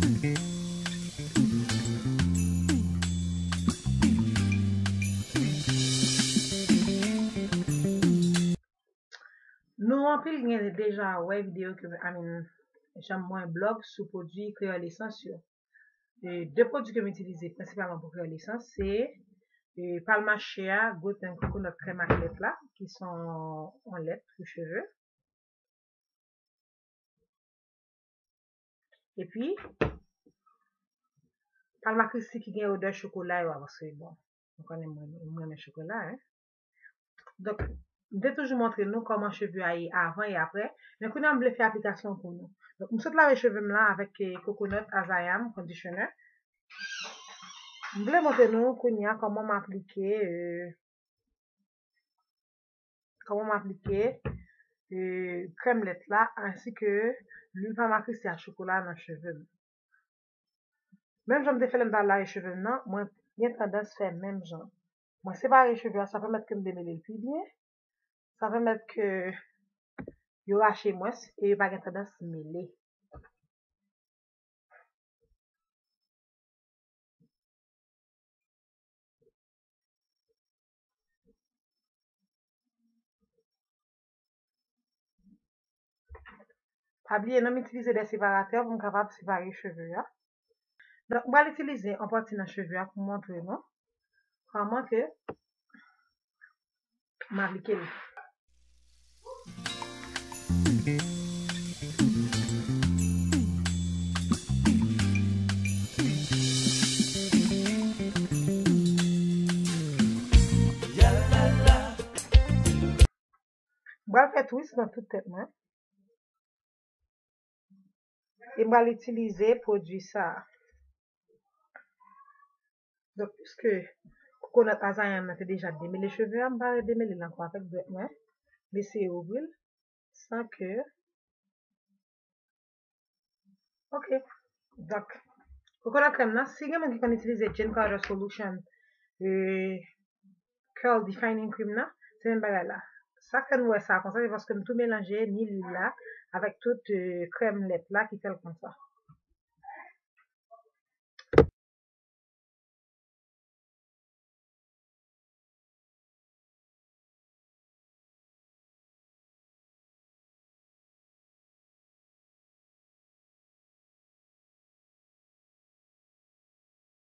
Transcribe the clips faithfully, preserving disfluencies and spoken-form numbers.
Nou anpil gen deja wè videyo ke, I mean, jan mwen blòg sou pwodui kreyòl esans yo. E, de pwodui ke m itilize prensipalman pou kreyòl esans, se, e, Palmache a, Good and Coconut Crème ak lèt la, ki se yon lèt pou cheve. Epi, Palma Christie ki gen odè chokola yo a, paske, bon, nou konnen mwen, mwen renmen chokola, en. Donk, m te toujou montre nou kòman cheve a ye avan e aprè, men kounye a m vle fè aplikasyon pou nou. Donk, m sot lave cheve m la avèk, eh, Coconut As I Am Conditioner. M vle montre nou kounye a kòman m aplike, eh, kòman m aplike, eh, krèm lèt la, ansi ke lwil Palma Christie a chokola nan cheve m. Menm jan m te fè lè m t al lave cheve m nan, mwen gen tandans fè menm jan. Mwen separe cheve a, sa pèmèt ke m demele l pi byen, sa pèmèt ke yo rache mwens e yo pa gen tandans mele. Pa bliye non, m itilize de separatè pou m kapab separe cheve a. Donk, m pral itilize yon pati nan cheve a pou m montre nou kòman ke m aplike l. M pral fè twist nan tout tèt mwen. E m pral itilize pwodui sa a. Donk, piske kokonat azayam nan te deja demele cheve a, m pa redemele l ankò avèk dwèt mwen. M eseye ouvri l san ke Ok. Donk, kokonat krèm nan, si gen moun ki konn itilize Jean Carter Solution, e, Curl Defining Cream nan, se menm bagay la. Sa fè nou wè sa konsa, se paske m tou melanje ni lwil la avèk tout, e, krèm lèt la ki fè l konsa.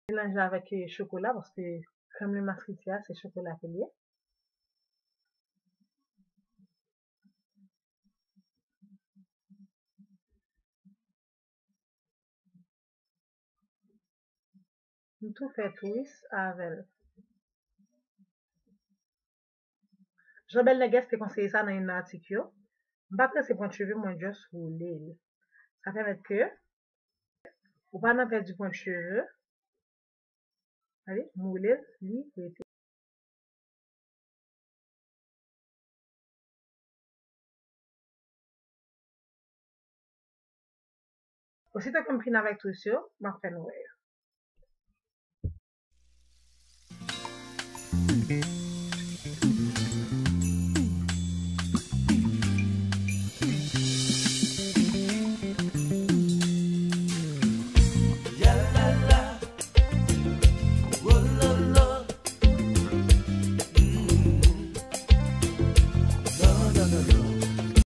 Melanje avèk, eh, chokola, paske krèm lwil maskriti a, se chokola ke l ye. M tou fè twist avè l. Jean Bel Neges te konseye sa nan youn nan atik yo. M pa trese pwent cheve, mwen just woule l. Sa pèmèt ke ou pa nan pèdi pwent cheve. Gade, m woule l, li rete. Osito ke m fin avèk twist yo, m ap fè nou wè yo.